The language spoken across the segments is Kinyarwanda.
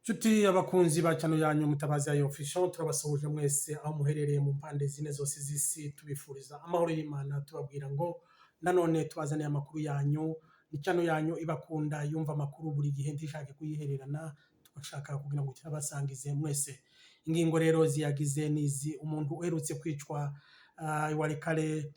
Nshuti abakunzi ba channel yanyu Mutabazi ya Official, turabasuhuje mwese aho muherereye mu mpande zine zose z'isi, tubifuriza amahoro y'Imana, tubabwira ngo nanone tubazaniye amakuru yanyu. Ni channel yanyu ibakunda, yumva amakuru buri gihe, ntishake kuyihererana, tugashaka kugira ngo tuyabasangize mwese. Ingingo rero ziyagize nizi: umuntu uherutse kwicwa Walikale,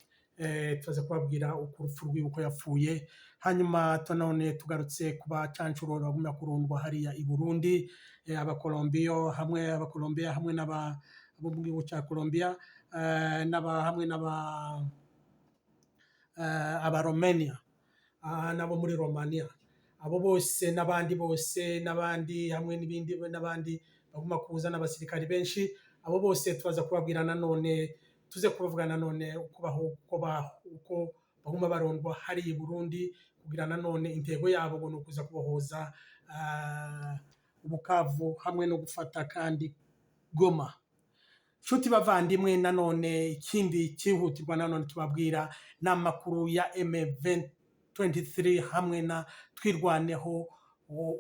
tuza kubabwira uko urupfu rwiwe, uko yapfuye. Hanyuma none tugarutse ku bacancuro bagumya kurundwa hariya i Burundi, abakolombiyo hamwe, abakolombiya hamwe n'aba bo mu gihugu cya Colombia, n'aba hamwe n'aba abaromenia, nabo muri Romania, abo bose n'abandi bose n'abandi hamwe n'ibindi n'abandi baguma kuza n'abasirikari benshi. Abo bose tubaza kubabwira nanone, tuze kubavuga nanone uko baho, uko baguma barondwa hariya i Burundi, kugira nanone intego yabo ngo ni ukuza kubohoza Bukavu hamwe no gufata kandi Goma. Nshuti bavandimwe, nanone ikindi cyihutirwa nanone tubabwira ni amakuru ya M23 hamwe na Twirwaneho,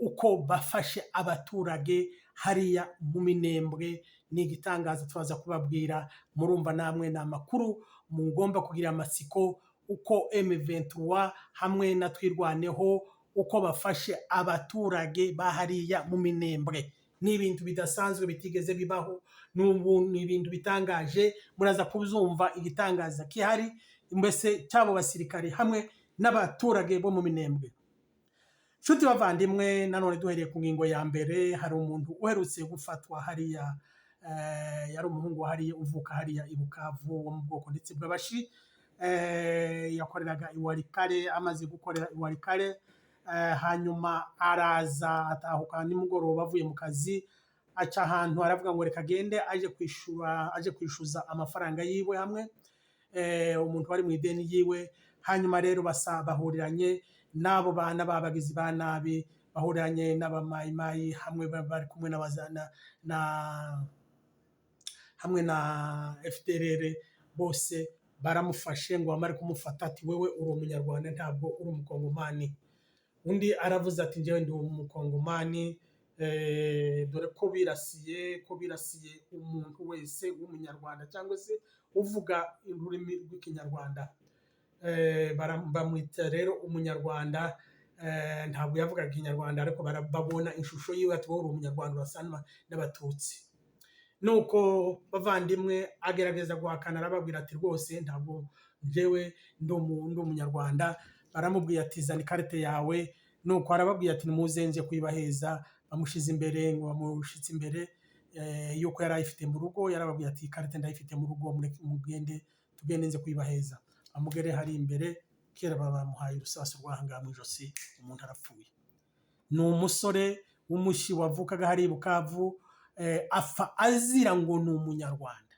uko bafashe abaturage hariya mu Minembwe. Ni igitangaza tubaza kubabwira. Murumva namwe ni amakuru mugomba kugira amatsiko, uko M23 hamwe na Twirwaneho, uko bafashe abaturage ba hariya mu Minembwe. Ni ibintu bidasanzwe bitigeze bibaho n'ubu, ni ibintu bitangaje. Muraza kubyumva igitangaza kihari mbese cy'abo basirikare hamwe n'abaturage bo mu Minembwe. Nshuti bavandimwe, nanone duhereye ku ngingo ya mbere, hari umuntu uherutse gufatwa hariya, yari umuhungu wa hariya uvuka hariya i Bukavu, wo mu bwoko ndetse bw'Abashi, yakoreraga i Walikale. Amaze gukorera i Walikale, hanyuma araza atahuka nimugoroba avuye mu kazi, aca ahantu aravuga ngo reka agende aje kwishura, aje kwishuza amafaranga yiwe hamwe umuntu wari mu ideni yiwe. Hanyuma rero basa bahuriranye n'abo bana b'abagizi ba nabi, bahuriranye n'abamayimayi hamwe bari kumwe n'abazana na hamwe na FDLR. Bose baramufashe ngo bamare kumufata, ati: "Wewe uri Umunyarwanda, ntabwo uri Umukongomani." Undi aravuze ati: "Njyewe ndi Umukongomani," dore ko birasiye umuntu wese w'Umunyarwanda cyangwa se uvuga ururimi rw'Ikinyarwanda. Bamwita rero Umunyarwanda. Ntabwo yavugaga Ikinyarwanda, ariko babona ishusho yiwe, ati: "Wowe uri Umunyarwanda, urasa n'Abatutsi." Nuko bavandimwe, agerageza guhakana, arababwira ati: "Rwose ntabwo njyewe ndi Umunyarwanda." Baramubwiye ati: "Zana ikarite yawe." Nuko arababwiye ati: "Nimuze nze kuyibaheza." Bamushize imbere, ngo bamushitse imbere yuko yari ayifite mu rugo. Yarababwiye ati: "Ikarite ndayifite mu rugo, mureke mugende, tugende nze kuyibaheza." Amugere hari imbere kera, bamuhaye urusasu rw'ahangaha mu ijosi, umuntu arapfuye. Ni umusore w'Umushi wavukaga hari i Bukavu, apfa azira ngo ni Umunyarwanda.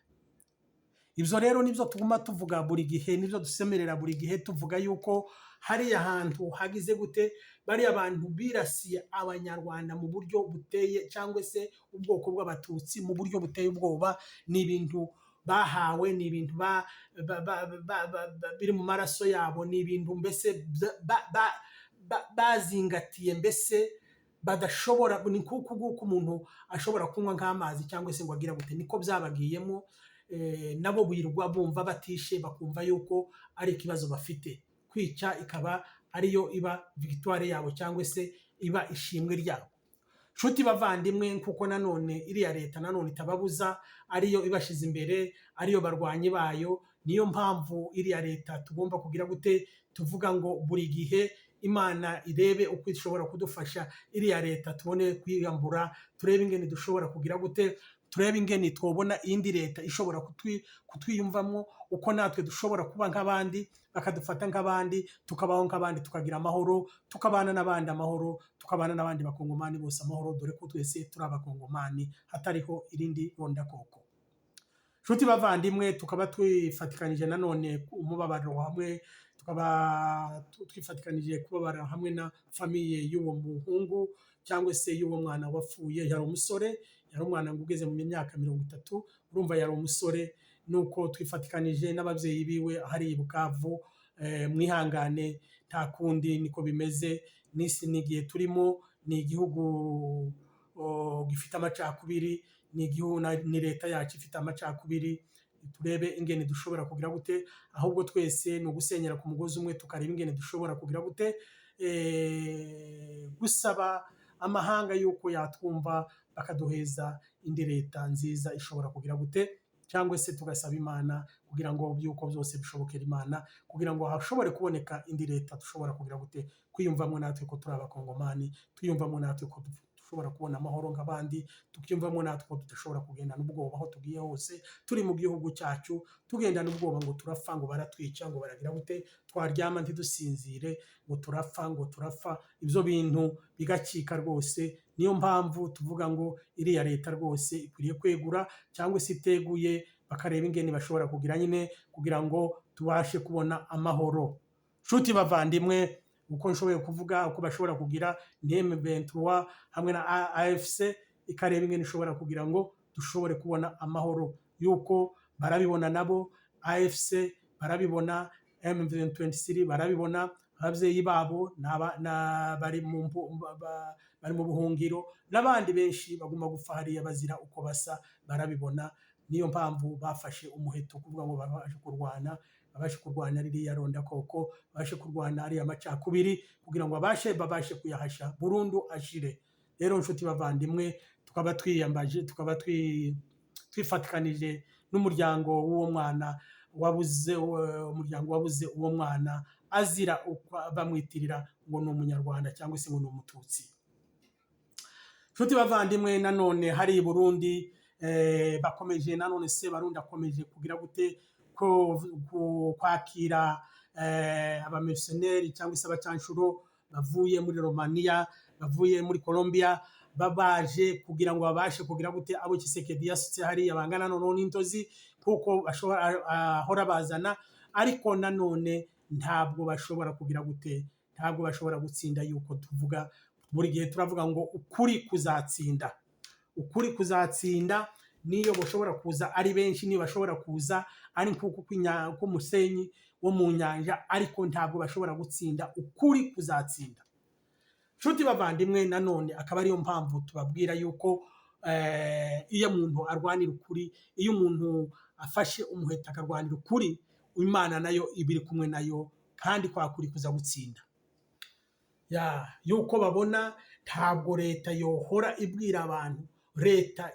Ibyo rero nibyo tuguma tuvuga buri gihe, nibyo dusemerera buri gihe, tuvuga yuko hariya hantu hagize gute, bariya bantu birasiye Abanyarwanda mu buryo buteye, cyangwa se ubwoko bw'Abatutsi mu buryo buteye ubwoba. Ni ibintu bahawe, ni ibintu biri mu maraso yabo, ni ibintu mbese bazingatiye, mbese badashobora, ni nk'uku nguku umuntu ashobora kunywa nk'amazi cyangwa se ngo agire gute, niko byabagiyemo. Nabo birirwa bumva batishe, bakumva yuko ari ikibazo bafite, kwica ikaba ariyo iba victoire yabo cyangwa se iba ishimwe ryabo. Nshuti bavandimwe, kuko nanone iriya leta nanone itababuza, ariyo ibashize imbere, ariyo barwanyi bayo, niyo mpamvu iriya leta tugomba kugira gute, tuvuga ngo buri gihe Imana irebe uko ishobora kudufasha, iriya leta tubone kwiyambura, turebe ingene dushobora kugira gute, turebe ingene twobona iyindi leta ishobora kutwiyumvamo, uko natwe dushobora kuba nk'abandi, bakadufata nk'abandi, tukabaho nk'abandi, tukagira amahoro, tukabana n'abandi amahoro, tukabana n'abandi Bakongomani bose amahoro, dore ko twese turi Abakongomani, hatariho irindi rondakoko. Nshuti bavandimwe, tukaba twifatikanije nanone umubabaro hamwe, tukaba twifatikanije kubabara hamwe na famille y'uwo muhungu cyangwa se y'uwo mwana wapfuye. Yari umusore, yari umwana ngo ugeze mu myaka 30, urumva yari umusore. Nuko twifatikanije n'ababyeyi biwe hari i Bukavu. Mwihangane, nta kundi, niko bimeze n'isi, n'igihe turimo, ni igihugu. gifite amacakubiri, ni igihugu ni leta yacu ifite amacakubiri. Turebe ingene dushobora kugira gute, ahubwo twese ni ugusenyera ku mugozi umwe, tukareba ingene dushobora kugira gute gusaba amahanga yuko yatwumva, bakaduheza indi leta nziza ishobora kugira gute, cyangwa se tugasaba Imana kugira ngo byuko byose bishobokera Imana, kugira ngo hashobore kuboneka indi leta dushobora kugira gute kwiyumvamo natwe ko turi Abakongomani, twiyumvamo natwe ko dushobora kubona amahoro nk'abandi, tukiyumvamo natwe ko tudashobora kugendana ubwoba aho tugiye hose turi mu gihugu cyacu, tugendana ubwoba ngo turapfa, ngo baratwica, ngo baragira gute, twaryama ntidusinzire ngo turapfa, ngo turapfa. Ibyo bintu bigacika rwose. Niyo mpamvu tuvuga ngo iriya leta rwose ikwiriye kwegura, cyangwa se iteguye bakareba ingene bashobora kugira nyine kugira ngo tubashe kubona amahoro. Nshuti bavandimwe, uko nshoboye kuvuga uko bashobora kugira ni M23 hamwe na AFC, ikareba ingene ishobora kugira ngo dushobore kubona amahoro, yuko barabibona nabo, AFC barabibona, M23 barabibona, ababyeyi babo bari mu buhungiro, n'abandi benshi baguma gupfa hariya bazira uko basa, barabibona. Niyo mpamvu bafashe umuheto kuvuga ngo babashe kurwana, babashe kurwana ririya rondakoko, babashe kurwana ariya macakubiri, kugira ngo babashe kuyahasha burundu ashire. Rero nshuti bavandimwe, tukaba twiyambaje, tukaba twifatikanije n'umuryango w'uwo mwana wabuze, umuryango wabuze uwo mwana azira uko bamwitirira ngo ni Umunyarwanda cyangwa se ngo ni Umututsi. Nshuti bavandimwe, nanone hari i Burundi bakomeje nanone, se Barundi akomeje kugira gute ko kwakira abamercenaires cyangwa se abacanshuro bavuye muri Romania, bavuye muri Colombia, babaje kugira ngo babashe kugira gute abo Tshisekedi yasutse hariya bangana noneho n'intozi, kuko bashobora ahora bazana. Ariko nanone ntabwo bashobora kugira gute, ntabwo bashobora gutsinda, yuko tuvuga buri gihe, turavuga ngo ukuri kuzatsinda, ukuri kuzatsinda. Niyo bashobora kuza ari benshi, niyo bashobora kuza ari nk'uku k'umusenyi wo mu nyanja, ariko ntabwo bashobora gutsinda, ukuri kuzatsinda. Nshuti bavandimwe, nanone akaba ariyo mpamvu tubabwira yuko iyo umuntu arwanira ukuri, iyo umuntu afashe umuheto akarwanira ukuri, Imana nayo iba iri kumwe nayo, kandi kwa kuri kuza gutsinda. Ya yuko babona ntabwo leta yohora ibwira abantu, leta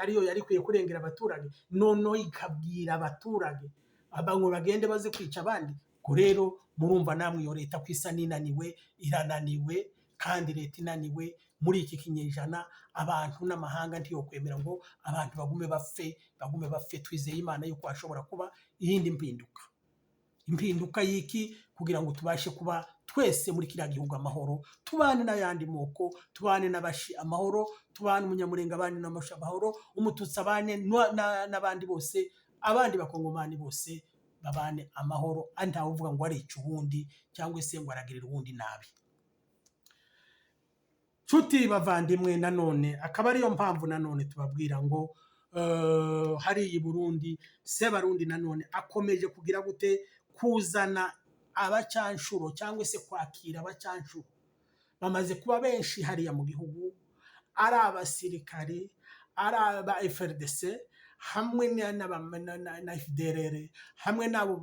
ariyo yari ikwiye kurengera abaturage, noneho ikabwira abaturage ngo bagende baze kwica abandi. Ubwo rero murumva namwe iyo leta ko isa n'inaniwe, irananiwe. Kandi leta inaniwe muri iki kinyejana, abantu n'amahanga ntiyokwemera ngo abantu bagume bapfe, bagume bapfe. Twizeye Imana yuko hashobora kuba iyindi mpinduka. Impinduka y'iki? Kugira ngo tubashe kuba twese muri kiriya gihugu amahoro, tubane n'ayandi moko, tubane n'Abashi amahoro, tubane Umunyamurenga abane n'Abashi amahoro, Umututsi abane n'abandi bose, abandi Bakongomani bose babane amahoro, ntawe uvuga ngo arica uwundi cyangwa se ngo aragirira uwundi nabi. Nshuti bavandimwe, nanone akaba ariyo mpamvu nanone tubabwira ngo hariya i Burundi Sebarundi nanone akomeje kugira gute kuzana abacanshuro cyangwa se kwakira abacanshuro. Bamaze kuba benshi hariya mu gihugu, ari abasirikari, ari aba FARDC hamwe na FDLR, hamwe n'abo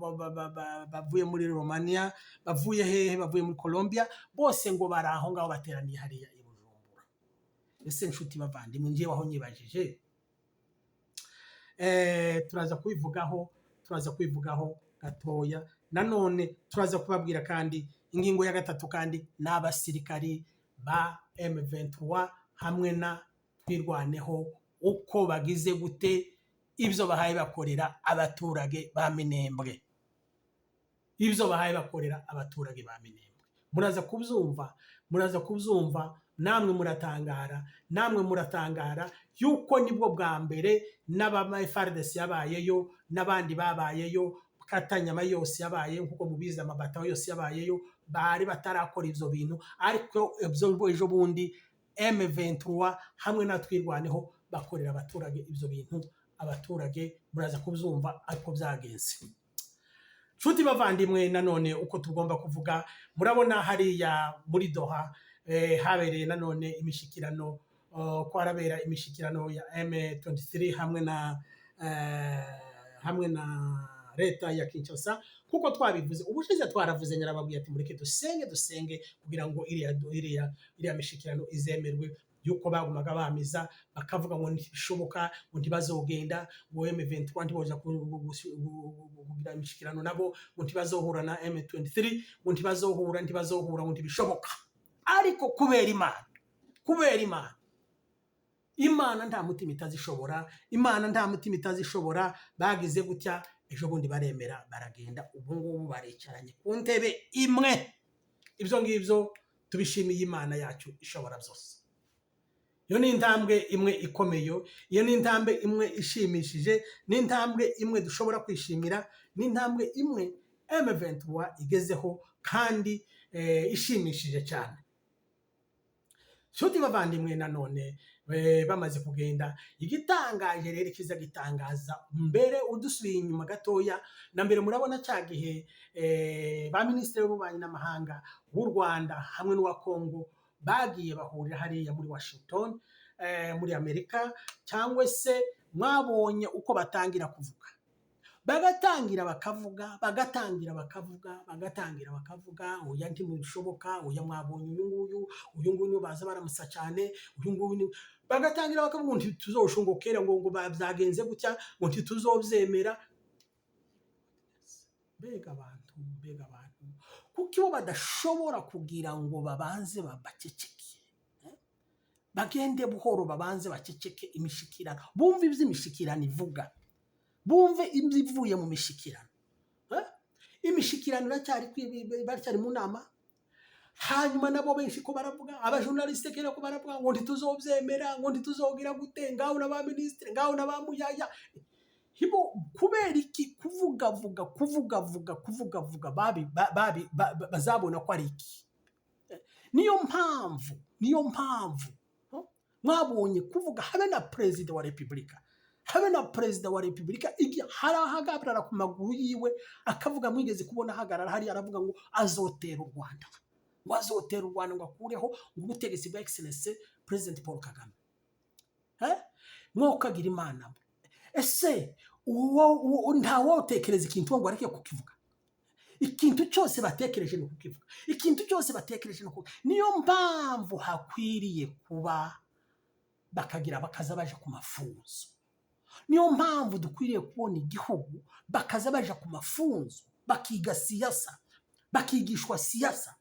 bavuye muri Romania, bavuye hehe, bavuye muri Colombia, bose ngo bari aho ngaho bateraniye hariya i Bujumbura. Ese nshuti bavandimwe, njyewe aho nyibajije, turaza kubivugaho gatoya. Nanone turaza kubabwira kandi ingingo ya gatatu, kandi n'abasirikari ba M23 hamwe na Twirwaneho, uko bagize gute ibyo bahaye bakorera abaturage ba Minembwe, ibyo bahaye bakorera abaturage ba Minembwe. Muraza kubyumva, muraza kubyumva namwe, muratangara, namwe muratangara yuko nibwo bwa mbere n'aba FARDC yabayeyo, n'abandi babayeyo, Katanyama yose yabaye, nkuko mubizi, amabatayo yose yabayeyo, bari batarakora ivyo bintu. Ariko ibyo ejo bundi M23 hamwe na Twirwaneho bakorera abaturage ivyo bintu, abaturage muraza kubyumva ariko byagenze. Nshuti bavandimwe, nanone uko tugomba kuvuga, murabona hariya muri Doha Habereye nanone imishikirano, ko harabera imishikirano ya M23 hamwe na leta ya Kinshasa. Kuko twabivuze ubushize, twaravuze, nyarababwiye ati mureke dusenge, dusenge kugira ngo iriya mishikirano izemerwe, yuko bagumaga bamiza bakavuga ngo ntibishoboka, ngo ntibazogenda, ngo M23 ntiboja kugira imishikirano nabo, ngo ntibazohura na M23, ngo ntibazohura, ntibazohura, ngo ntibishoboka. Ariko kubera Imana, kubera Imana, Imana nta mutima itazishobora, Imana nta mutima itazishobora. Bagize gutya ejo bundi baremera, baragenda. Ubu ngubu baricaranye ku ntebe imwe. Ibyo ngibyo tubishimiye Imana yacu ishobora byose. Iyo ni intambwe imwe ikomeye, iyo ni intambwe imwe ishimishije, ni intambwe imwe dushobora kwishimira, ni intambwe imwe M23 igezeho kandi ishimishije cyane. Nshuti bavandimwe, nanone bamaze kugenda, igitangaje rero kiza gitangaza mbere, udusubiye inyuma gatoya na mbere, murabona cya gihe ba minisitiri w'ububanyi n'amahanga w'u Rwanda hamwe n'uwa Congo bagiye bahurira hariya muri Washington, muri Amerika, cyangwa se mwabonye uko batangira kuvuga, bagatangira bakavuga, bagatangira bakavuga, bagatangira bakavuga: "Oya, ntibishoboka, oya, mwabonye uyu nguyu, uyu nguyu baza baramusa cyane, uyu nguyu ni..." Bagatangira bakavuga ngo ntituzoshungukera, ngo byagenze gutya, ngo ntituzobyemera. Mbega abantu, mbega abantu! Kuko ibo badashobora kugira ngo babanze babaceceke, bagende buhoro, babanze baceceke imishikirano, bumve iby'imishikirano ivuga, bumve ibyivuye mu mishikirano. Imishikirano iracyari baracyari mu nama. Hanyuma nabo benshi ko baravuga, abajournaliste kera ko baravuga ngo ntituzobyemera, ngo ntituzogira gute, ngaho na ba minisitiri, ngaho na ba Muyaya. Hibo kubera iki kuvugavuga, kuvugavuga, kuvugavuga babi babi bazabona ko ari iki? Niyo mpamvu, niyo mpamvu mwabonye kuvuga habe na perezida wa repubulika, habe na perezida wa repubulika igihe hari ahagarara ku maguru yiwe akavuga. Mwigeze kubona ahagarara hariya aravuga ngo azotera u Rwanda, ngo azotera u Rwanda, ngo akureho ngo ubutegetsi bwa Excellence President Paul Kagame. Mwokagira Imana mwe. Ese ntawotekereza ikintu ngo areke kukivuga? Ikintu cyose batekereje ni ukukivuga, ikintu cyose batekereje ni ukukivuga. Niyo mpamvu hakwiriye kuba bakagira bakaza baje ku mafunzo. Niyo mpamvu dukwiriye kubona igihugu bakaza baja ku mafunzo, bakiga siyasa, bakigishwa siyasa,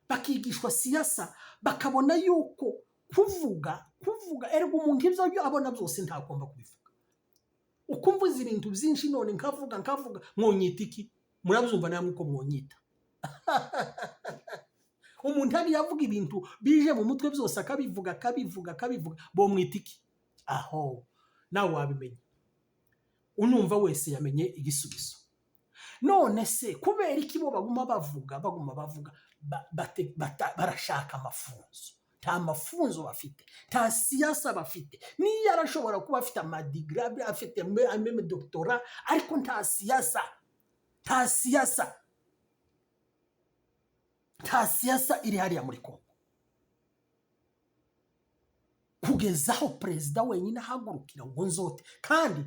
bakigishwa siyasa, bakabona yuko kuvuga, kuvuga, erega umuntu ibyo abona byose ntagomba kubivuga. Uko mvuze ibintu byinshi none nkavuga, nkavuga, mwonyita iki? Murabyumva namwe uko mwonyita? Umuntu hariya avuga ibintu bije mu mutwe byose, akabivuga, akabivuga, akabivuga, bomwita iki? Aho nawe wabimenya, unumva wese yamenye igisubizo. None se kubera iki bo baguma bavuga, baguma bavuga? Barashaka amafunzo. Nta mafunzo bafite, nta siyasa bafite. Niyo arashobora kuba afite amadigiri, afite même doctorat, ariko nta siyasa, nta siyasa, nta siyasa iri hariya muri Kongo, kugeza aho perezida wenyine ahagurukira ngo nzote. Kandi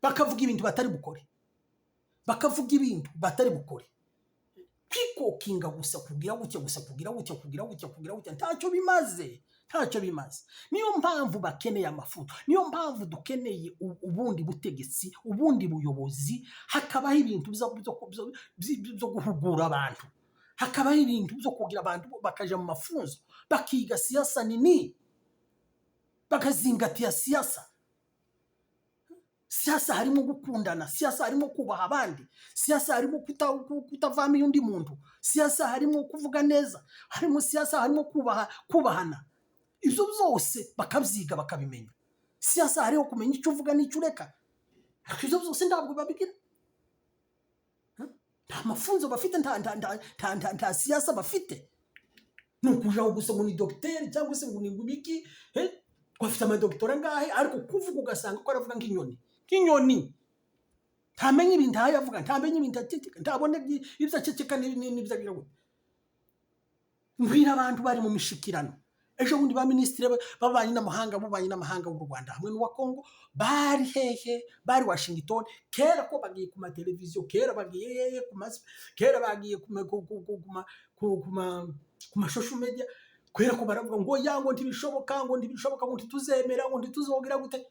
bakavuga ibintu batari bukore, bakavuga ibintu batari bukore, kwikokinga gusa, kugira gutya gusa, kugira gutya, kugira gutya, kugira gutya, ntacyo bimaze, ntacyo bimaze. Niyo mpamvu bakeneye amafuto, niyo mpamvu dukeneye ubundi butegetsi, ubundi buyobozi, hakabaho ibintu byo guhugura abantu, hakabaho ibintu byo kugira abantu bakaja mu mafunzo, bakiga siyasa nini, bakazingatia siyasa. Siasa harimo gukundana, siasa harimo kubaha abandi, siasa harimo kutavamo undi muntu, siasa harimo kuvuga neza, harimo siasa, harimo kubaha, kubahana. Ibyo byose bakabyiga, bakabimenya. Siasa hariho kumenya icyo uvuga n'icyo ureka. Ariko ibyo byose ntabwo babigira. Nta mafunzo bafite, nta siyasa bafite. Ni ukujaho gusa ngo ni dogiteri cyangwa se ngo ni ibiki, ngo afite amadogitora angahe, ariko kuvuga ugasanga ko aravuga nk'inyoni, nk'inyoni. Ntamenye ibintu aho yavuga, ntamenye ibintu aceceka, ntabone ibyo aceceka n'ibyo agira gute. Mbwira abantu bari mu mishikirano ejo bundi, ba minisitiri b'abanyi n'amahanga, b'ububanyi n'amahanga w'u Rwanda hamwe n'uwa Kongo bari hehe? Bari Washington. Kera ko bagiye ku mateleviziyo, kera bagiye hehe, ku mas kera bagiye ku ma- ku- ku- ku- ku ma- ku- ku ma- ku ma social media, kubera ko baravuga ngo ya, ngo ntibishoboka, ngo ntibishoboka, ngo ntituzemera, ngo ntituzongera gute.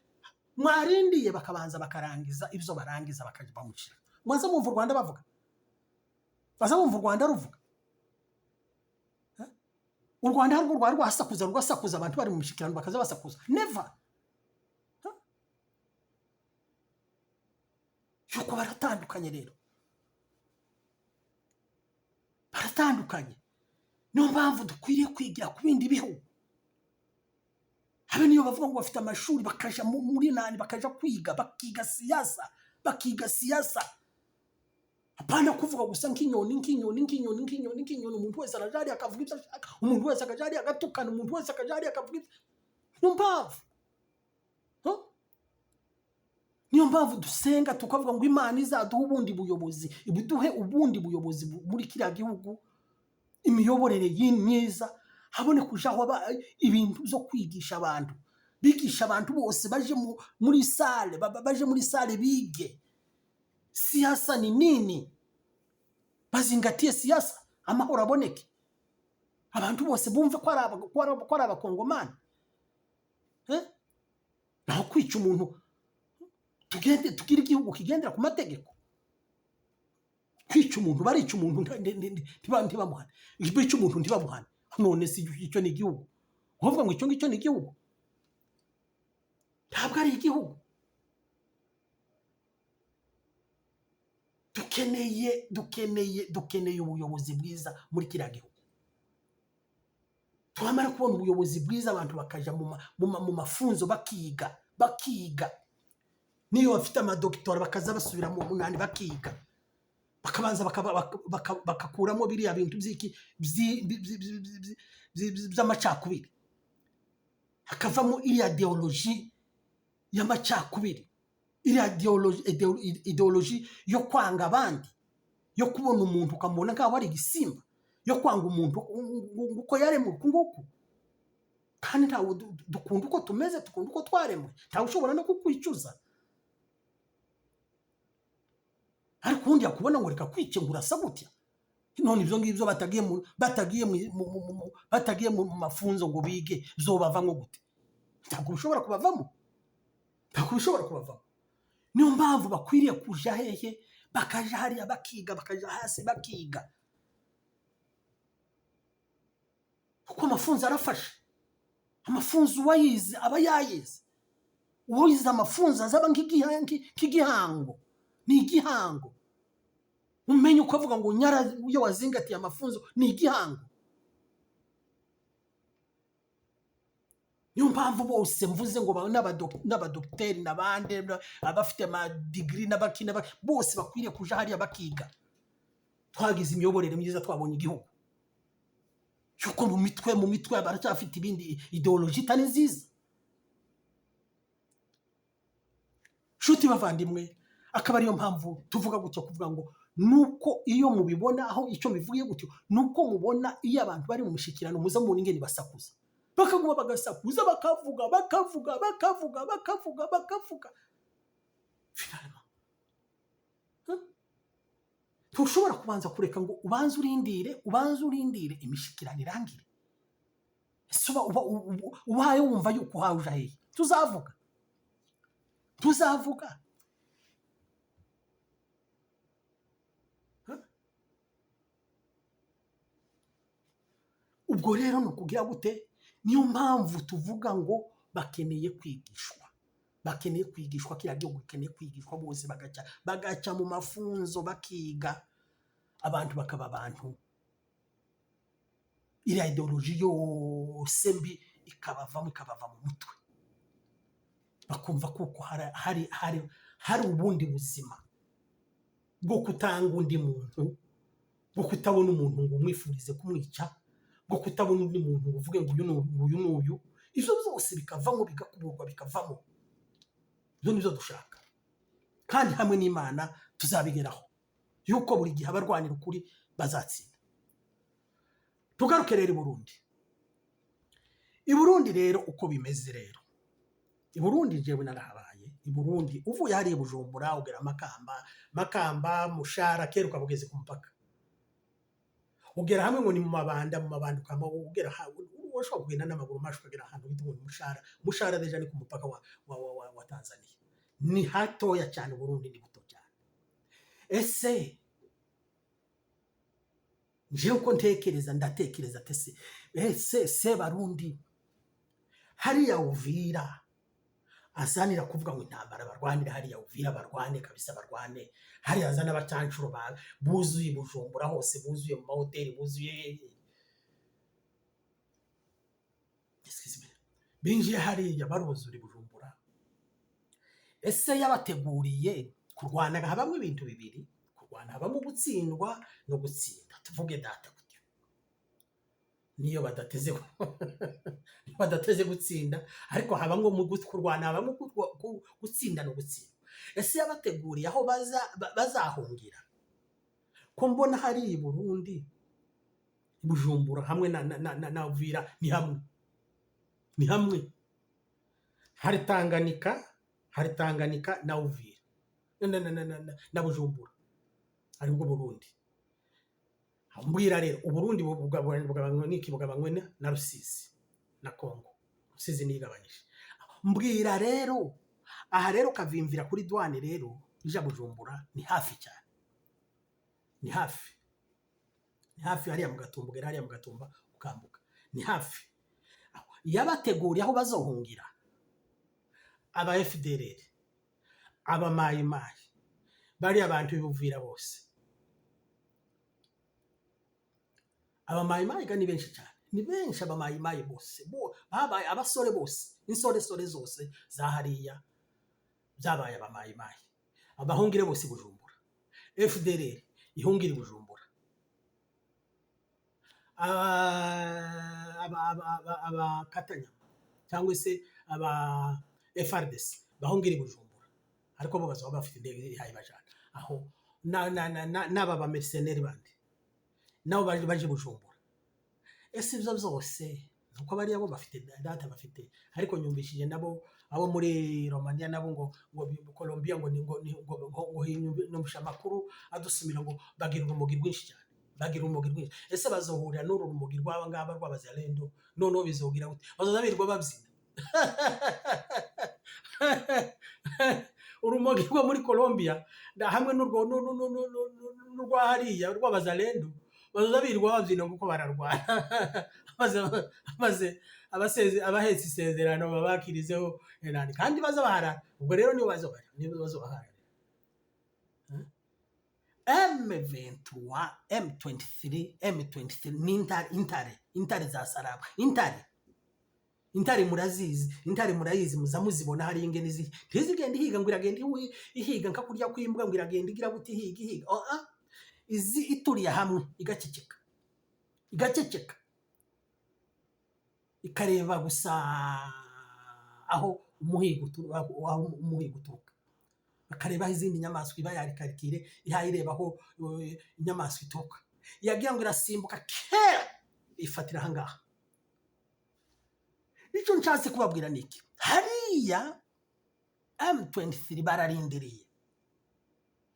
Mwarindiye bakabanza bakarangiza ibyo barangiza, bakajya bamushyira. Mwaza mwumva u Rwanda bavuga? Baza bumva u Rwanda ruvuga? U Rwanda harwo rwari rwasakuza, rugasakuza abantu bari mu mishyikirano, bakaza basakuza? Never. Yuko baratandukanye rero, baratandukanye. Niyo mpamvu dukwiriye kwigira ku bindi bihugu, habe niyo bavuga ngo bafite amashuri, bakaja muri nani, bakaja kwiga, bakiga siyasa, bakiga siyasa. Hapana kuvuga gusa nk'inyoni, nk'inyoni, nk'inyoni, nk'inyoni, nk'inyoni. Umuntu wese araja hariya akavuga ibyo ashaka, umuntu wese akaja hariya agatukana, umuntu wese akaja hariya akavuga ibyo. Niyo mpamvu, huh? Niyo mpamvu dusenga tukavuga ngo Imana izaduhe ubundi buyobozi, ibuduhe ubundi buyobozi muri kiriya gihugu, imiyoborere myiza, habone kujaho ibintu byo kwigisha abantu, bigisha abantu bose baje muri salle, baje muri salle bige siasa ni nini, bazingatie siasa, amahoro aboneke, abantu bose bumve ko ari abakongomani. Eh? Naho kwica umuntu, tugende tugire igihugu kigendera ku mategeko. Kwica umuntu, barica umuntu ntibamuhane, bica umuntu ntibamuhane. None si icyo ni igihugu? Uvuga ngo icyo ngicyo ni igihugu? Ntabwo ari igihugu. Dukeneye ubuyobozi bwiza muri kiriya gihugu. Twamara kubona ubuyobozi bwiza, abantu bakaja mu mafunzo, bakiga, bakiga, niyo bafite amadokitora bakaza basubira mu munani bakiga, bakabanza bakakuramo biriya bintu by'iki by'amacakubiri, hakavamo iriya ideology y'amacakubiri, iriya ideology yo kwanga abandi, yo kubona umuntu ukamubona nk'aho ari igisimba, yo kwanga umuntu uko yaremwe uku nguku. Kandi ntawe dukunda uko tumeze, dukunda uko twaremwe, ntawe ushobora no kukwicuza. Ariko ubundi yakubona ngo reka kwice, ngo urasa gutya. None ibyo ngibyo batagiye mu mafunzo ngo bige, byobavamo gute? Ntabwo bishobora kubavamo, ntabwo bishobora kubavamo. Niyo mpamvu bakwiriye kuja hehe? Bakaja hariya bakiga, bakaja hasi bakiga, kuko amafunzo arafasha. Amafunzo uwayize aba yayize, uwize amafunzo azaba nk'igihango, ni igihango. Umenye uko avuga ngo nyara, iyo wazingatiye amafunzo ni igihango. Niyo mpamvu bose mvuze ngo n'abadogiteri n'abandi abafite amadigiri n'abaki bose bakwiriye kuja hariya bakiga. Twagize imiyoborere myiza, twabonye igihugu cy'uko mu mitwe baracyafite ibindi ideology itari nziza. Nshuti bavandimwe, akaba ariyo mpamvu tuvuga gutyo, kuvuga ngo nuko iyo mubibona aho icyo bivuye gutyo, nuko mubona iyo abantu bari mu mishyikirano, muza mubona ingene basakuza, bakaguma bagasakuza, bakavuga, bakavuga, bakavuga, bakavuga, bakavuga. Finalement, ntushobora kubanza kureka ngo ubanze urindire, ubanze urindire imishyikirano irangire. Ese ubaye wumva yuko uhawe uja hehe? Tuzavuga, tuzavuga. Ubwo rero ni ukugira gute? Niyo mpamvu tuvuga ngo bakeneye kwigishwa, bakeneye kwigishwa, kiriya gihugu gikeneye kwigishwa, bose bagaca mu mafunzo, bakiga, abantu bakaba abantu, iriya ideology yose mbi ikabavamo, ikabava mu mutwe, bakumva kuko hari ubundi buzima bwo kutanga undi muntu, bwo kutabona umuntu ngo umwifurize kumwica, bwo kutabona undi muntu ngo uvuge ngo uyu ni uyu n'uyu. Ibyo byose bikavamo, bigakuburwa, bikavamo. Ibyo nibyo dushaka, kandi hamwe n'Imana tuzabigeraho, yuko buri gihe abarwanira ukuri bazatsinda. Tugaruke rero i Burundi. I Burundi rero uko bimeze rero, i Burundi jewe narahabaye. I Burundi uvuye hariya i Bujumbura ugera Makamba, Makamba Mushara, kera ukaba ugeze ku mupaka, ugera hamwe ngo ni mu Mabanda. Mu Mabanda ukaba ugera, ushobora kugenda n'amaguru mashi ukagera ahantu bita ngo ni Mushara. Mushara déjà ni ku mupaka wa Tanzania. Ni hatoya cyane, Burundi ni buto cyane. Ese njewe uko ntekereza, ndatekereza ati ese se Barundi hariya Uvira azanira kuvuga ngo intambara barwanira hariya Uvira, barwane kabisa, barwane hariya, azana abacancuro buzuye i Bujumbura hose, buzuye mu mahoteli, buzuye, excuse me, binjiye hariya baruzura i Bujumbura. Ese yabateguriye kurwana? Habamo ibintu bibiri, kurwana habamo gutsindwa no gutsinda. Tuvuge data gutyo, niyo badateze gutsinda, ariko habamo mu kurwana habamo gutsinda no gutsindwa. Ese yabateguriye aho bazahungira? Ko mbona hari i Burundi, Bujumbura hamwe na Uvira ni hamwe, ni hamwe. Hari Tanganyika, hari Tanganyika na Uvira na Bujumbura, aribwo Burundi. Mbwira rero, Uburundi bugabanywe n'iki? Bugabanywe na Rusizi na Kongo. Rusizi nigabanyije. Mbwira rero, aha rero kavimvira kuri douane rero ija Bujumbura ni hafi cyane, ni hafi, ni hafi hariya mu Gatumba. Ugera hariya mu Gatumba ukambuka, ni hafi. Yabateguriye aho bazohungira aba FDLR, aba Mayi Mayi, bariya abantu b'Ubuvira bose? Aba Mayi Mayi ga ni benshi cyane, ni benshi. Aba Mayi Mayi bose bo babaye abasore bose, insoresore zose za hariya byabaye aba Mayi Mayi. Abahungire bose i Bujumbura, FDLR ihungire i Bujumbura, abakatanyama cyangwa se aba FARDC bahungire i Bujumbura, ariko bo bazaba bafite indege ihaye bajana aho n'aba ba mercenaires bandi nabo baje Bujumbura. Ese ibyo byose nuko bariya bo bafite data bafite? Ariko nyumvishije nabo abo muri Romania nabo ngo Colombia ngo ni ngo ni ngo nyumvisha amakuru adusumira ngo bagira urumogi rwinshi cyane, bagira urumogi rwinshi. Ese bazohurira n'uru rumogi rw'aba ngaba rw'abazalendo? Noneho bizogira gute? Bazoza birirwa babyina urumogi rwo muri Colombia hamwe n'urwo n'urwa hariya rw'abazalendo, bazoza birirwa babyina kuko bararwana. Maze abahetse isezerano babakirizeho enani kandi baza baharara. Ubwo rero nibo bazobara, nibo bazobaharara. M23, M23, M23 ni intare, intare, intare za Saraba, intare, intare murazizi, intare murayizi, muza muzibona hariya ingene ntizigenda ihiga ngo iragenda ihiga nka kurya kw'imbwa, ngo iragenda igira buti, ihiga, ihiga. Oh, ah. Izi ituriye hamwe igaceceka, igaceceka, ikareba gusa aho umuhigo uturuka, bakareba aho izindi nyamaswa iba yarikarikire ihaye, ireba aho inyamaswa ituruka, yagira ngo irasimbuka kera ifatira ahangaha. Icyo nshatse kubabwira ni iki: hariya M23 bararindiriye,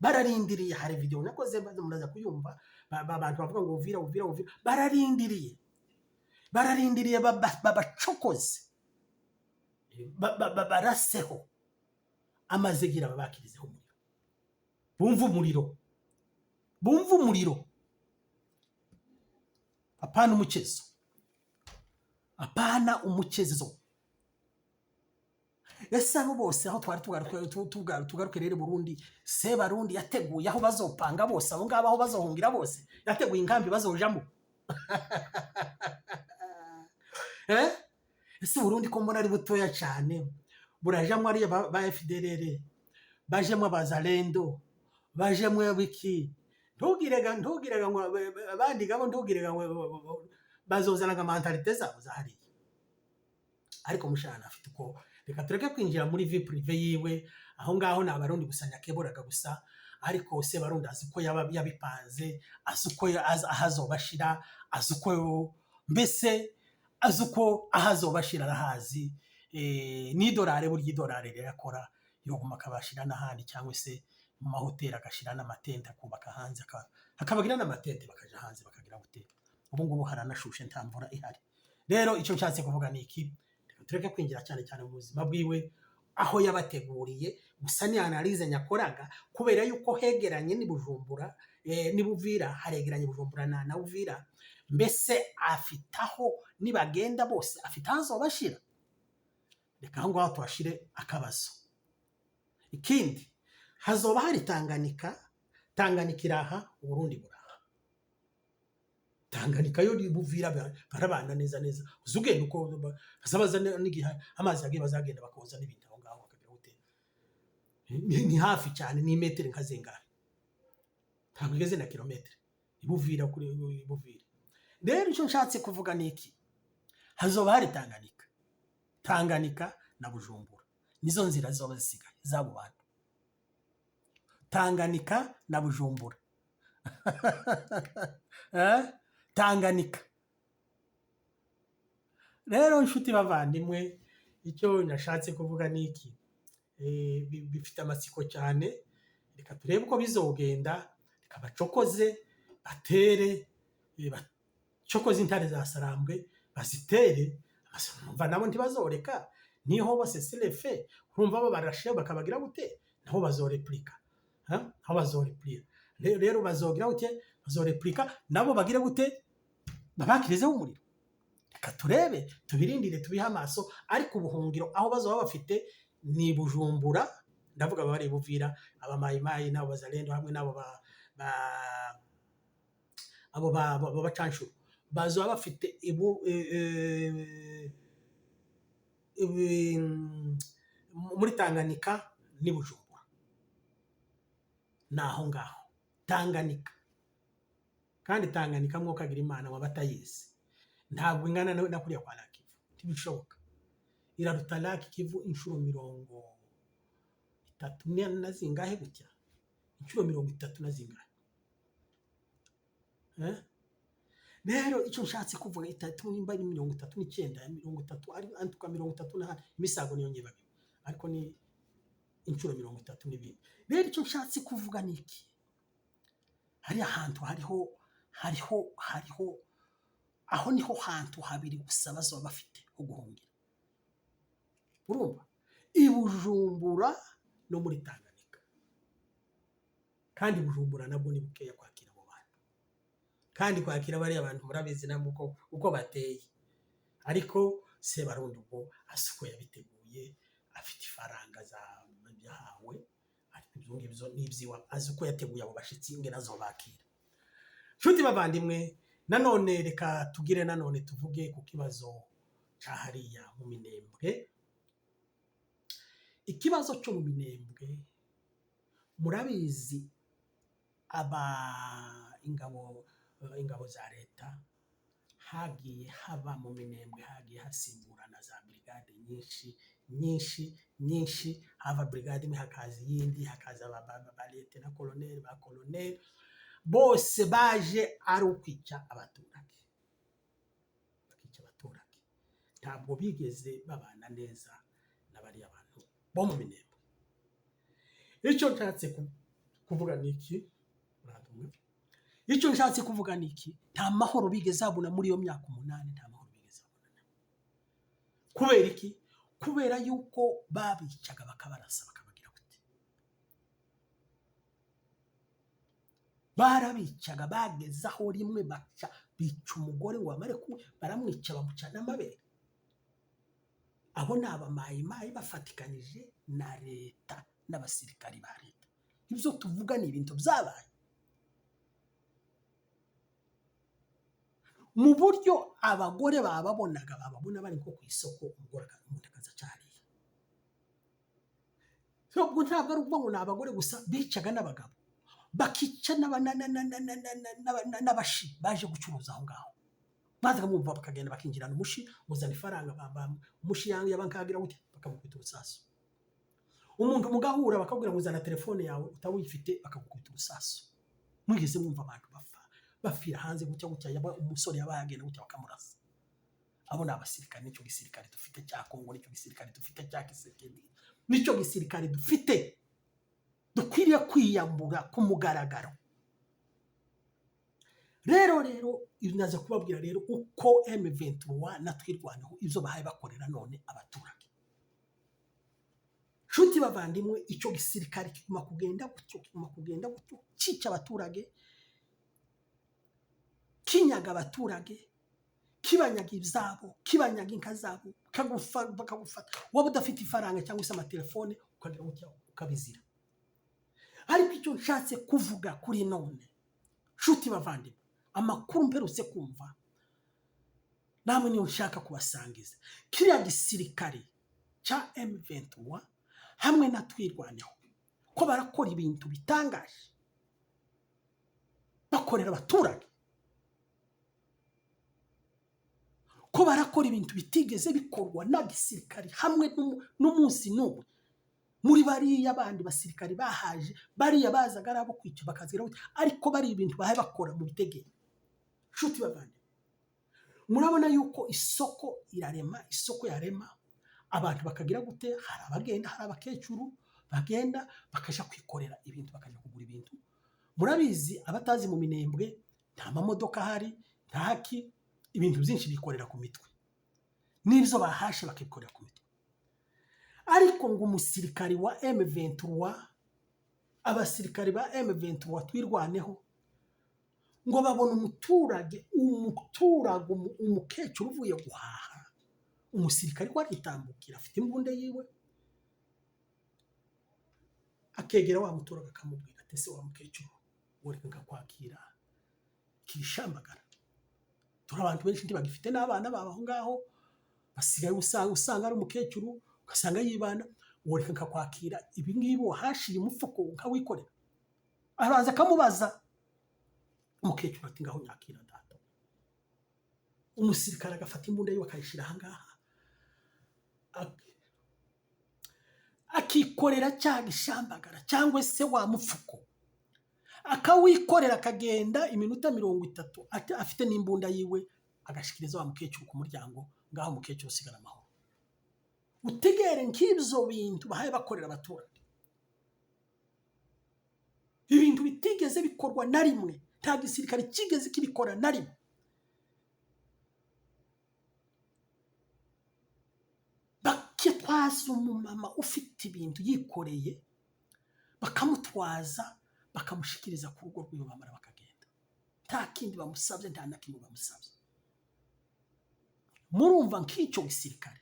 bararindiriye. Hari video nakoze, maze muraza kuyumva. Abantu bavuga ngo Uvira, Uvira, Uvira, bararindiriye, bararindiriye babacokoze, baraseho amazegira, babakirizeho umuriro, bumve umuriro, bumve umuriro. Apana umukezo, apana umukezo. Ese abo bose aho twari tugaruke rero i Burundi, se Barundi yateguye aho bazopanga bose abo ngabo, aho bazohungira bose? Yateguye inkambi bazojamo? Eh? Ese Burundi ko mbona ari butoya cyane, burajamwo ariya ba FDLR, bajemwo abazalendo, bajemwo biki? Ntugirega ngo abandi gabo, ntugirega ngo bazozanaga mentalité zabo za hariya. Ariko Mushana afite uko, reka tureke kwinjira muri vie privée yiwe aho ngaho. Ni Abarundi gusa nyakeboraga gusa. Ariko Sebarundi azi uko yabipanze, azi uko aho azobashira, azi uko mbese, azi uko aho azobashira arahazi. N'idolari, burya idolari rirakora, yoguma akabashira n'ahandi, cyangwa se mu mahoteli agashira n'amatente, akubaka hanze, akabagira n'amatente, bakaja hanze, bakagira gute. Ubu ngubu haranashushe, nta mvura ihari. Rero icyo nshatse kuvuga ni iki: reka tureke kwinjira cyane cyane mu buzima bwiwe aho yabateguriye. Gusa ni analyse nyakoraga kubera yuko hegeranye ni Bujumbura, ni Buvira, haregeranye Bujumbura na Uvira. Mbese afite aho nibagenda bose, afite aho azobashira. Reka aho ngaho tuhashire akabazo. Ikindi, hazoba hari Tanganika. Tanganika iraha, Uburundi buraha. Tanganika yo ni Buvira, barabana neza neza. Uzi ugenda uko bazabaza n'igihe amazi yagiye, bazagenda bakoza n'ibintu aho ngaho, bakagira gute. Ni hafi cyane, ni metero nka zingahe? Ntabwo igeze na kilometero ibuvira kuri ibuvira. Rero icyo nshatse kuvuga ni iki: hazoba hari Tanganika. Tanganika na Bujumbura nizo nzira zizoba zisigaye z'abo bantu, Tanganika na Bujumbura. Eh? Tanganika rero, inshuti bavandimwe, icyo nashatse kuvuga ni iki: bifite amatsiko cyane. Reka turebe uko bizogenda. Reka bacokoze, batere, bacokoze intare za Sarambwe, bazitere. Urumva nabo ntibazoreka, niho bose sirefe. Urumva bo barashe bakabagira gute, nabo bazorepurika. Ha? Nabo bazorepurika. Rero bazogira gute? Bazorepurika nabo, bagire gute? Babakirizeho umuriro. Reka turebe, tubirindire, tubihe amaso. Ariko ubuhungiro aho bazoba bafite ni Bujumbura. Ndavuga abari Buvira, abamayimayi n'abo Bazalendo hamwe n'abo ba abo bacanshuro bazoba bafite ibu muri Tanganyika n'i Bujumbura. Ni aho ngaho Tanganyika. Kandi Tanganyika, mwuka agira Imana, waba atayizi, ntabwo ingana na kuriya kwa Lake Kivu, ntibishoboka. Iraruta Lake Kivu inshuro 30 na zingahe gutya, inshuro 30 na zingahe. Eh? Rero icyo nshatse kuvuga, itatu nimba ari 39, 30, ari antuka 30 na imisago niyo nyibagiwe, ariko ni inshuro 30 n'ibindi. Rero icyo nshatse kuvuga ni iki: hariya hantu hariho aho niho hantu habiri gusa bazoba bafite ho guhungira. Urumva, i Bujumbura no muri Tanganyika. Kandi Bujumbura nabwo ni bukeya kwakira abo bantu, kandi kwakira bariya bantu murabizi nabwo uko bateye. Ariko Sebarundi ubwo asi uko yabiteguye, afite ifaranga za yahawe, ariko ibyo ngibyo ni iby'iwe, azi uko yateguye abo bashyitsi ingene azobakira. Nshuti bavandimwe, nanone reka tugire nanone tuvuge ku kibazo cya hariya mu Minembwe. Ikibazo cyo mu Minembwe murabizi, aba ingabo za leta hagiye haba mu Minembwe, hagiye hasimburana za brigade nyinshi nyinshi nyinshi. Hava brigade imwe hakaza iyindi, hakaza ba lieutenant colonel, ba colonel, bose baje ari ukwica abaturage, bakica abaturage. Ntabwo bigeze babana neza na bariya bantu bo mu Minembwe. Icyo nshatse kuvuga ni iki? Urantumwe. Icyo nshatse kuvuga ni iki: nta mahoro bigeze babona muri iyo myaka 8, nta mahoro bigeze babona. Kubera iki? Kubera yuko babicaga, bakabarasa, bakabagira gute. Barabicaga, bageze aho rimwe baca bica umugore ngo bamare ku baramwica, bamuca n'amabere. Abo ni abamayimayi bafatikanyije na leta n'abasirikari ba leta. Ibyo tuvuga ni ibintu byabaye mu buryo abagore bababonaga, bababona bari nko ku isoko, umugore umuntu akaza acariye. Ubwo ntabwo ari ukuvuga ngo ni abagore gusa, bicaga n'abagabo, bakica n'abashi baje gucuruza aho ngaho. Bazaga bumva bakagenda bakinjirana umushi, uzana ifaranga, umushi yaba nkagira gute, bakamukubita urusasu. Umuntu mugahura bakabwira ngo uzana telefone yawe, utaba uyifite bakagukubita urusasu. Mwigeze mwumva abantu bapfa, bapfira hanze gutya gutya, yaba umusore yabaye agenda gutya bakamurasa? Abo ni abasirikare. Nicyo gisirikare dufite cya Kongo, nicyo gisirikare dufite cya Tshisekedi, nicyo gisirikare dufite dukwiriye kwiyambura ku mugaragaro. Rero ndaza kubabwira rero uko M23 na Twirwaneho ibyo bahaye bakorera none abaturage. Nshuti bavandimwe, icyo gisirikare kiguma kugenda gutyo, kiguma kugenda gutyo, cyica abaturage, kinyaga abaturage, kibanyaga ibyabo, kibanyaga inka zabo, bakagufata waba udafite ifaranga cyangwa se amatelefone, ukagira gutya ukabizira. Ariko icyo nshatse kuvuga kuri none, nshuti bavandimwe, amakuru mperutse kumva namwe niyo nshaka kubasangiza: kiriya gisirikare cya M23 hamwe na Twirwaneho ko barakora ibintu bitangaje bakorera abaturage, ko barakora ibintu bitigeze bikorwa na gisirikare hamwe n'umunsi n'umwe muri bariya bandi basirikari bahaje. Bariya bazaga ari abo kwica bakazigira gute, ariko bari ibintu bahaye bakora mu bitegeko. Nshuti bavandimwe, murabona yuko isoko irarema, isoko yarema abantu bakagira gute? Hari abagenda, hari abakecuru bagenda bakaja kwikorera ibintu, bakajya kugura ibintu. Murabizi, abatazi mu Minembwe, nta mamodoka ahari, nta haki, ibintu byinshi bikorera ku mitwe, n'ibyo bahashe bakikorera ku mitwe. Ariko ngo umusirikari wa M23, abasirikari ba M23 Twirwaneho, ngo babona umuturage umukecuru uvuye guhaha. Umusirikari we aritambukira, afite imbunda yiwe, akegera wa muturage akamubwira ati: "Ese wa mukecuru, woreka nkakwakira kirishambagara? Dore abantu benshi ntibagifite n'abana babo aho ngaho basigaye, usanga ari umukecuru, ugasanga yibana. Woreka nkakwakira ibi ngibi wahashiye umufuko nkawikorera?" Araza akamubaza. Umukecuru ati: "Ngaho nyakira data." Umusirikare agafata imbunda yiwe akayishyira aha ngaha, akikorera cya gishambagara cyangwa se wa mufuko, akawikorera, akagenda iminota 30 afite n'imbunda yiwe, agashikiriza wa mukecuru ku muryango. Ngaho umukecuru usigara amahoro. Utegere nk'ibyo bintu bahaye bakorera abaturage, ibintu bitigeze bikorwa na rimwe, nta gisirikare kigeze kibikora na rimwe. Bakitwaza umumama ufite ibintu yikoreye, bakamutwaza, bakamushikiriza ku rugo rw'iwe, bamara bakagenda, nta kindi bamusabye, nta na kimwe bamusabye. Murumva nk'icyo gisirikare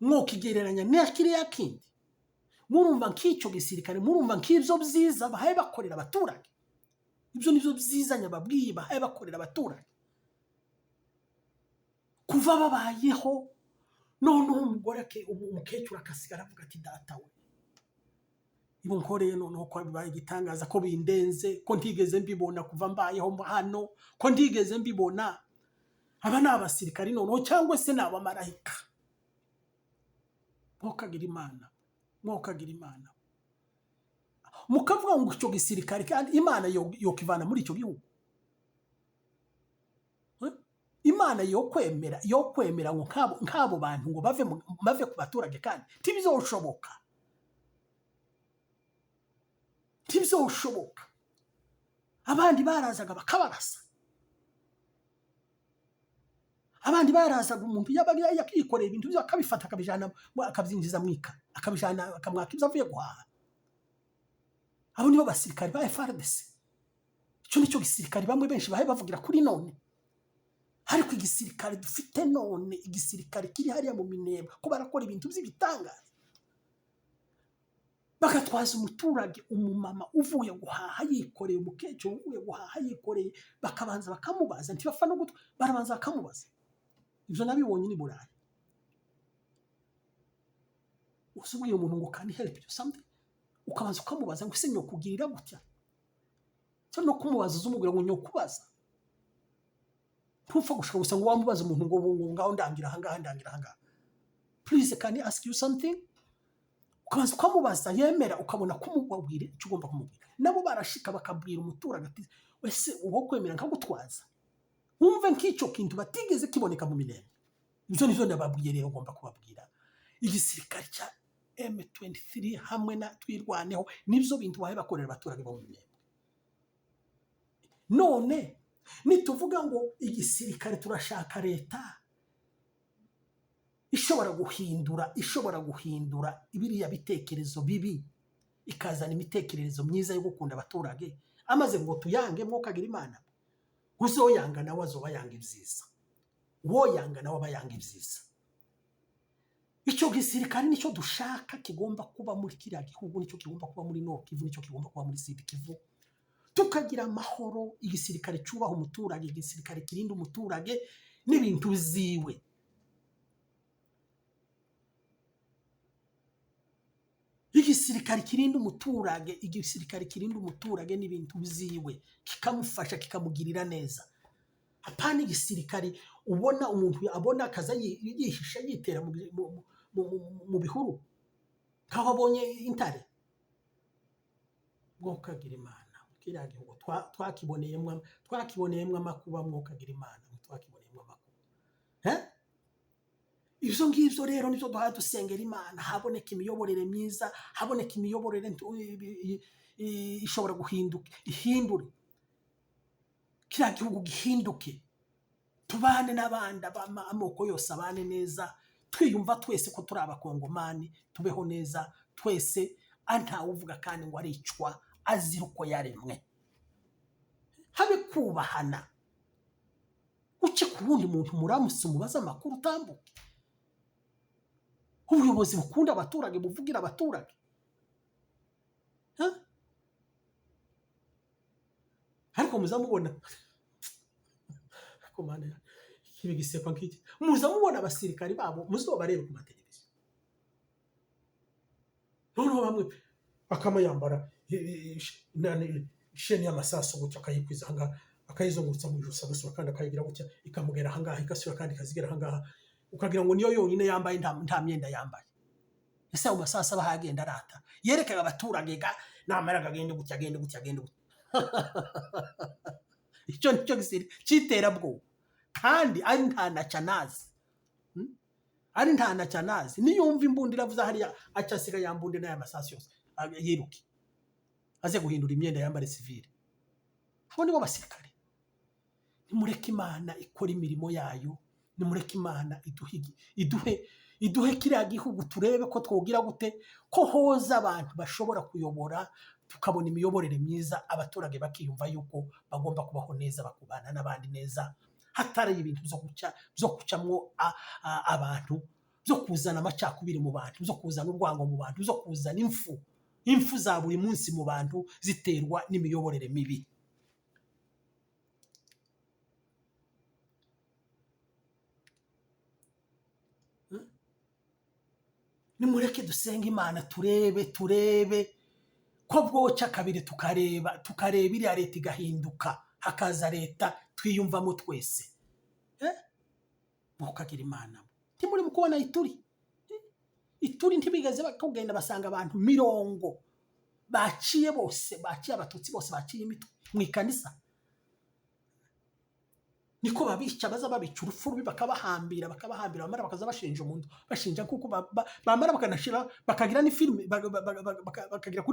mwokigereranya na kiriya kindi? Murumva nk'icyo gisirikare, murumva nk'ibyo byiza bahaye bakorera abaturage? Ibyo nibyo byiza nyababwiye bahaye bakorera abaturage kuva babayeho. Noneho umugore umukecuru akasigara avuga ati: "Data we, ibo nkoreye noneho ko bibaye igitangaza, ko bindenze, ko ntigeze mbibona kuva mbayeho hano, ko ntigeze mbibona. Aba ni abasirikari noneho cyangwa se ni abamarayika?" Mwokagira Imana, mwokagira Imana, mukavuga ngo icyo gisirikare kandi Imana yokivana muri icyo gihugu? Eh? Imana yokwemera ngo nk'abo bantu ngo bave ku baturage? Kandi ntibizoshoboka, ntibizoshoboka. Abandi barazaga bakabarasa, abandi barazaga, umuntu yabaga yakikoreye ibintu bye akabifata, akabijana, akabyinjiza mu ika, akabijana, akamwaka ibyo avuye guhaha. Abo nibo basirikari ba FARDC. Icyo nicyo gisirikare bamwe benshi bahe bavugira kuri none. Ariko igisirikare dufite none, igisirikare kiri hariya mu Minembwe, ko barakora ibintu by'ibitangaza, bagatwaza umuturage, umumama uvuye guhaha yikoreye, umukecuru uvuye guhaha yikoreye, bakabanza bakamubaza, ntibapfa no gutwa, barabanza bakamubaza. Ibyo nabibonye ni Burayi. Uzi ubwiye umuntu ngo: "Can I help you something?" Ukabanza ukamubaza ngo: "Ese nyokugirira gutya?" Cyangwa no kumubaza, uzi umubwira ngo nyokubaza, ntupfa gushaka gusa ngo wamubaza umuntu ngo ngaho ndangira ahangaha, ndangira ahangaha, "Please, can I ask you something?" Ukabanza ukamubaza, yemera ukabona kumubwira icyo ugomba kumubwira. Nabo barashika bakabwira umuturage ati: "Ese uwo kwemera nkagutwaza?" Wumve nk'icyo kintu batigeze kiboneka mu Minembwe. Ibyo nivyo ndababwiye rero, ngomba kubabwira. Igisirikare cya M23 hamwe na Twirwaneho nibyo bintu bahe bakorera abaturage bo mu Minembwe. None nituvuga ngo igisirikare, turashaka leta ishobora guhindura biriya bitekerezo bibi, ikazana imitekerereze myiza yo gukunda abaturage, amaze ngo tuyange, mwokagira Imana. Uzoyanga nawe azoba yanga ibyiza, uwo yanga nawe aba yanga ibyiza. Icyo gisirikare nicyo dushaka kigomba kuba muri kiriya gihugu, nicyo kigomba kuba muri Nord Kivu, nicyo kigomba kuba muri Sud Kivu, tukagira amahoro. Igisirikare cyubaha umuturage, igisirikare kirinda umuturage n'ibintu ziwe. Igisirikare kirinda umuturage, igisirikare kirinda umuturage n'ibintu byiwe, kikamufasha, kikamugirira neza. Apana igisirikare ubona umuntu abona akaza yihisha, yitera mu bihuru nk'aho abonye intare. Mwokagira Imana, kiriya gihugu twakiboneyemo amakuba. Mwokagira Imana, twakiboneyemo amakuba. Eh? Ibyo ngibyo rero nibyo duhaye dusengera Imana, haboneka imiyoborere myiza, haboneka imiyoborere ishobora guhinduka, ihindure kiriya gihugu, gihinduke, tubane n'abandi, amoko yose abane neza, twiyumva twese ko turi Abakongomani, tubeho neza twese, ntawe uvuga kandi ngo aricwa azira uko yaremwe. Habe kubahana, uce ku wundi muntu muramutse, umubaze amakuru, utambuke. Ubuyobozi bukunda abaturage, buvugira abaturage. Ha? Ariko muza mubona, ariko Mana, ikibi gisekwa nk'iki. Muza mubona abasirikari babo, muzobarebe ku mateleviziyo, noneho bamwe bakama yambara isheni y'amasasu gutya, akayikwiza ahangaha, akayizungurutsa mu ijosi, agasura kandi akayigira gutya, ikamugera ahangaha, igasubira kandi ikazigera ahangaha, ukagira ngo niyo yonyine yambaye, nta myenda yambaye. Ese ayo masasu aba agenda arata yerekaga abaturage ga namara agende gutya, agende gutya, agende gutya? Icyo nicyo gisiri cy'iterabwoba, kandi ari nta na canazi. Ari nta na canazi. Niyumva imbunda iravuze hariya, aca asiga ya mbunda n'aya masasu yose, yiruke aze guhindura imyenda, yambare sivile. Abo nibo basirikare. Nimureke Imana ikora imirimo yayo, nimureke Imana iduhe kiriya gihugu, turebe ko twogira gute, ko hoza abantu bashobora kuyobora, tukabona imiyoborere myiza, abaturage bakiyumva yuko bagomba kubaho neza, bakubana n'abandi neza, hatari ibintu byo gucamwo abantu, byo kuzana amacakubiri mu bantu, byo kuzana urwango mu bantu, byo kuzana impfu za buri munsi mu bantu ziterwa n'imiyoborere mibi. Nimureke dusenge Imana, turebe ko bwoca kabiri, tukareba iriya leta igahinduka, hakaza leta twiyumvamo twese. Eh? Mukagira Imana, ntimuri mu kubona Ituri? Ituri ntibigeze bakugenda basanga abantu 40 baciye bose, baciye Abatutsi bose, baciye imitwe mu ikanisa. Niko babica, baza babica urupfu rubi, bakabahambira, bamara bakaza bashinja umuntu, bashinja kuko bamara bakanashira, bakagira n'ifilime, bakagira kuri